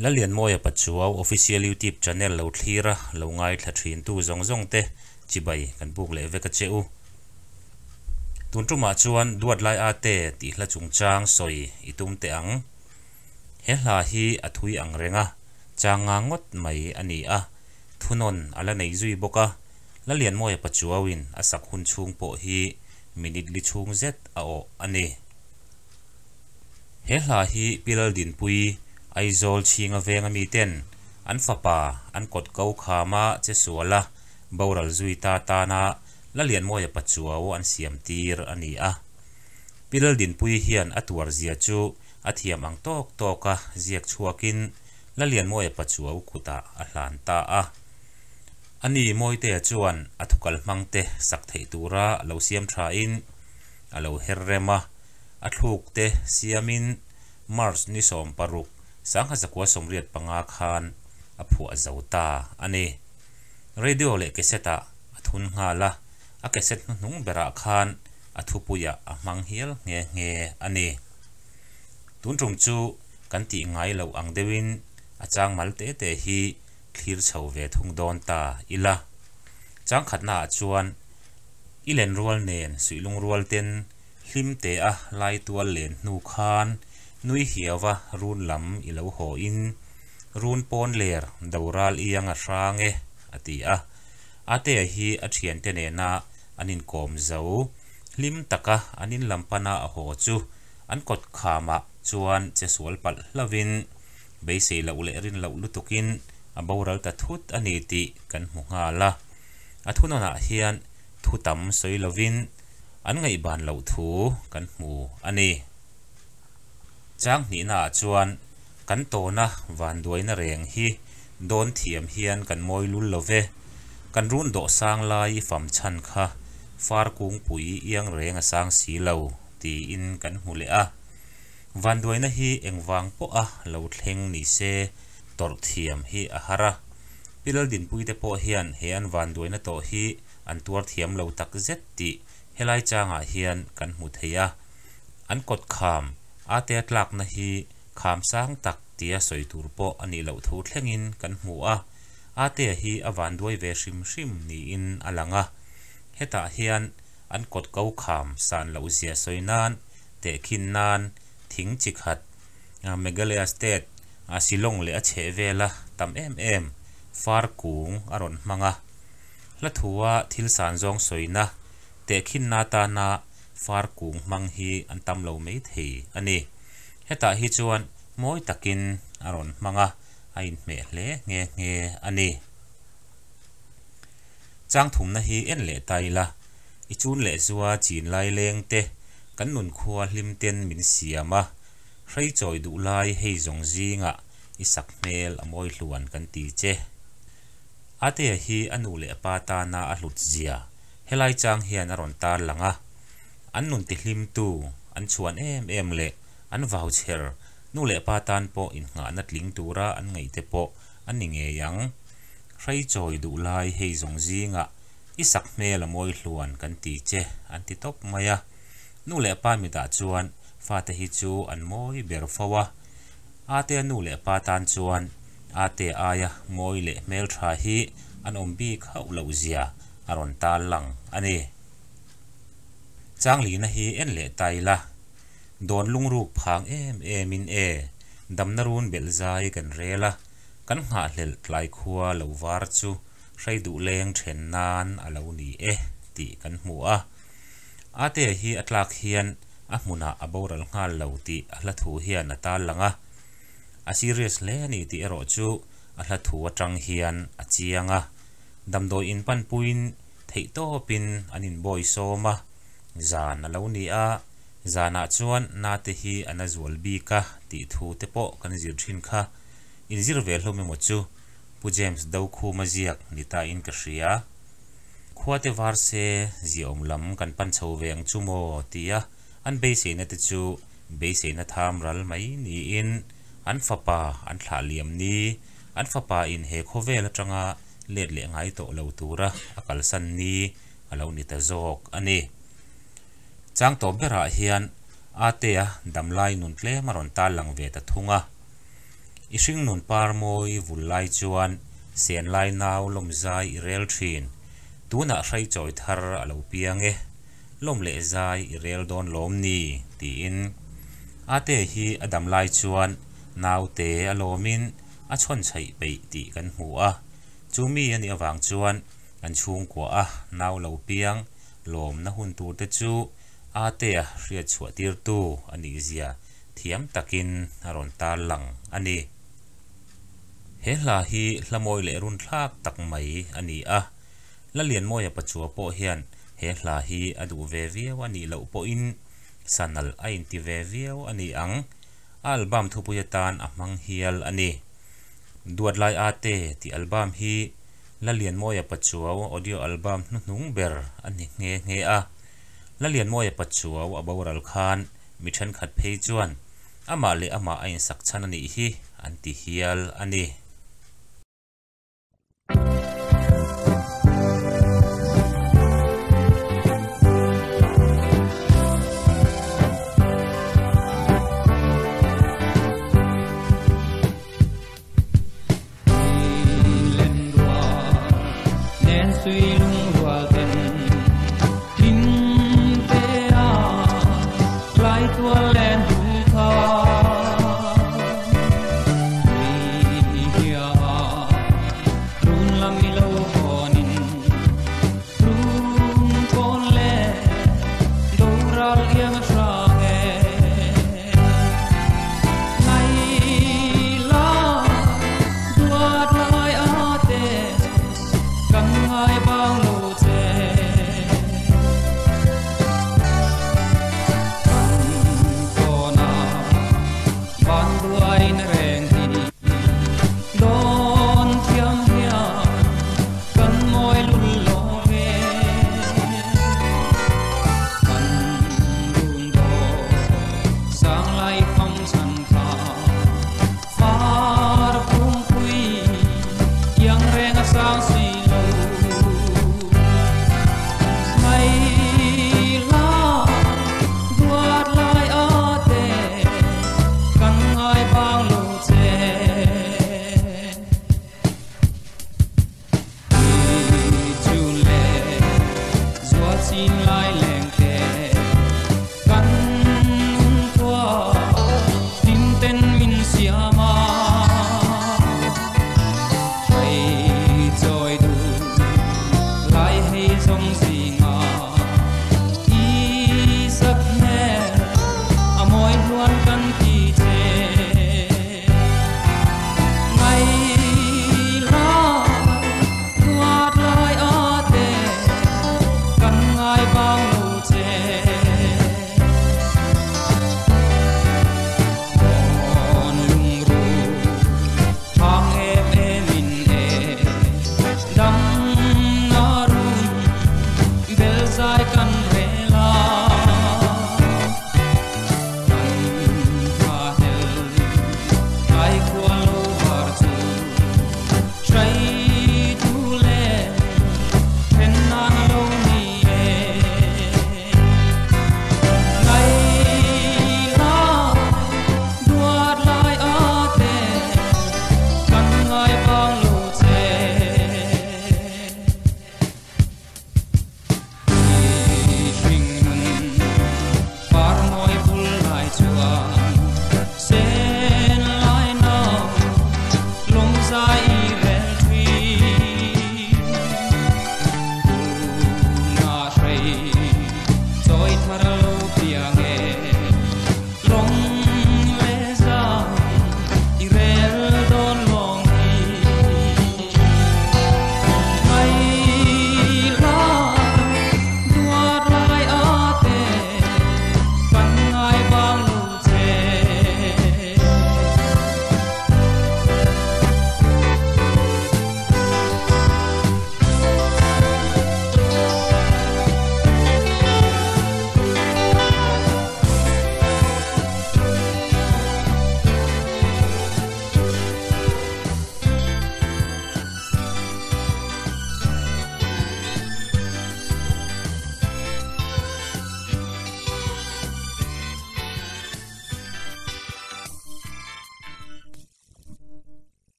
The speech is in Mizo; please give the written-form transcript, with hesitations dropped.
Lallianmawia Pachuau Official YouTube Channel lo thlir a, lo ngaithla thin tu zawng zawng te chibai kan buk leh vek a che u. Tun tumah chuan Duat Lai Ate tih hla chungchang sawi i tum teh ang. He hla hi a thui ang reng a, chang nga ngawt mai a ni a, thunawn a la nei zui bawk a, Lalianmawia Pachuauin a sak hun chhung pawh hi minute li chhung zet a awh a ni. He hla hi Pi Laldinpui, Aizawl chhinga venga miten an fapa an kawt ko khama che suala boral zui ta tana Lalianmawia Pachuau an siam tir a ni a. Pi Laldinpuii hian a tuar zia chu a thiam ang tawk tawka ziak chhuakin Lalianmawia Pachuau kutah a hlan ta a. Ani Mawitea chuan a thukal hmangte sak theih tura lo siam thain a lo her rem a, a thluk te siamin March ni 16, 1985 khan a phuah zo ta a ni. Radio leh cassette-ah a thun nghal a, a cassette hnuhnung berah khan a thupuiah a hmang hial nghe nghe a ni. Tun tum chu kan tih ngai loh ang deuhin a chang mal te te hi thlir chho ve thung dawn ta ila. Chang khatnaah chuan i len rual nen suihlung rual ten hlim te a lai tual len hnu khan nui hiauva run lam i lo haw in run pawn ler doral iang a hrang e a ti a. Atea hi a thiante nena an inkawm zo hlim taka an in lam pana a haw chu an kawt khamah chuan che sual palh hlauhin beisei loh leh rin loh lutukin a boral ta thut a ni tih kan hmu nghal a. A thunawnah hian thu tam sawi lovin an ngaihban loh thu kan hmu a ni. Chang hnihnaah chuan kan tawna vanduaina reng hi dawn thiam hian kan mawi lul lo ve. Kan run dawh sang lai i fam chhan kha far kungpui iang reng a sang si lo tiin kan hmu leh a. Vanduaina hi engvang pawha lo thleng ni se tawrh thiam hi a har a. Pi Laldinpuite pawh hian he an vanduaina tawh hi an tuar thiam lo tak zet tih helai changah hian kan hmu thei a. An kawt kham atea tlakna hi kham sang tak tia sawi tur pawh a nih loh thu thlengin kan hmu a. Atea hi a vanduai ve hrim hrim niin a lang a. Hetah hian an kawt ko kham san loh zia sawi nan tehkhin nan thing chi khat Meghalaya state Shillong leh a chheh vela tam em em far kung a rawn hmang a. Hla thua thil san zawng sawina tehkhinna atana far kung hmang hi an tam lo mai thei a ni. Hetah hi chuan mawi takin a rawn hmang a, a inhmeh hle nghe nghe a ni. Chang thumna hi en leh ta ila, i chun leh zua chin lai leng te, kan nun khua hlim ten min siam a, hrei chawi duh lai hei zawng zingah i sak hmel a mawi hluan kan ti che. Atea hi a nu leh a pa tana a hlut zia helai chang hian a rawn tar lang a, an nun tihlimtu an chhuan em em leh an vau chher nu leh pa tan pawh innghahna tling tura an ngaih te pawh a ni ngei ang. Hrei chawi duh lai hei zawng zingah i sak hmel a mawi hluan kan ti che an ti tawp mai a. Nu leh pa mitah chuan fate hi chu an mawi ber fo a. Atea nu leh pa tan chuan Atea aia mawi leh hmeltha hi an awm bik hauh loh zia a rawn tal lang a ni. Changlina hi en leh ta ila, dawn lungruk phang em em in e, damna run belh zai kan rel a, kan nghahhlelh tlai khua lo var chu hrei duh leng then nan a lo ni e tih kan hmu a. Atea hi a tlak hian a hmunah a boral nghal lo tih a hla thu hian a tal lang a. A serious hle a ni tih erawh chu a hla thu atang hian a chiang a. Damdawi in panpuiin theihtawpin an inbawi sawm a, zan a lo ni a, zanah chuan nate hi a na zual bik a tih thu te pawh kan zir thin kha. Inzir ve hlawm emaw chu Pu James Dokhuma ziak ni ta in ka hria. Khuate var se ziaawm lam kan pan chho ve ang chu maw tia an beiseina te chu beiseina tham ral mai niin an fapa an thlah liam ni, an fapa in he khawvel atanga let leh ngai tawh lo tura a kalsan ni a lo ni ta zawk a ni. Chang tawp berah hian Atea damlai nun tlem a rawn tarlang ve ta thung a. I hringnun par mawi vul lai chuan sen lai nau lawm zai i rel thin. Tunah hreichawi thar a lo piang e, lawm leh zai i rel dawn lawm ni? tiin. Ate hi a dam lai chuan naute a lawmin a chhawnchhaih peih tih kan hmu a. Chu mi a nih avang chuan an chhungkua a nau lo piang lawmna hun turte chu Atea hriat chhuah tirtu a nihzia thiam takin a rawn tarlang a ni. He hla hi hla mawi leh runthlak tak mai a ni a. Lalianmawia Pachua pawh hian he hla hi a duh ve viau a nih loh pawhin sa nalh a inti ve viau a ni ang. A album thupui atan a hmang hial a ni. Duatlai Ate tih album hi Lalianmawia Pachuau audio album hnuhnung ber a ni nghe nghe a. Lalianmawia Pachuau a boral khan mi thenkhat phei chuan amah leh amah a insak chhan a nih hi an ti hial a ni.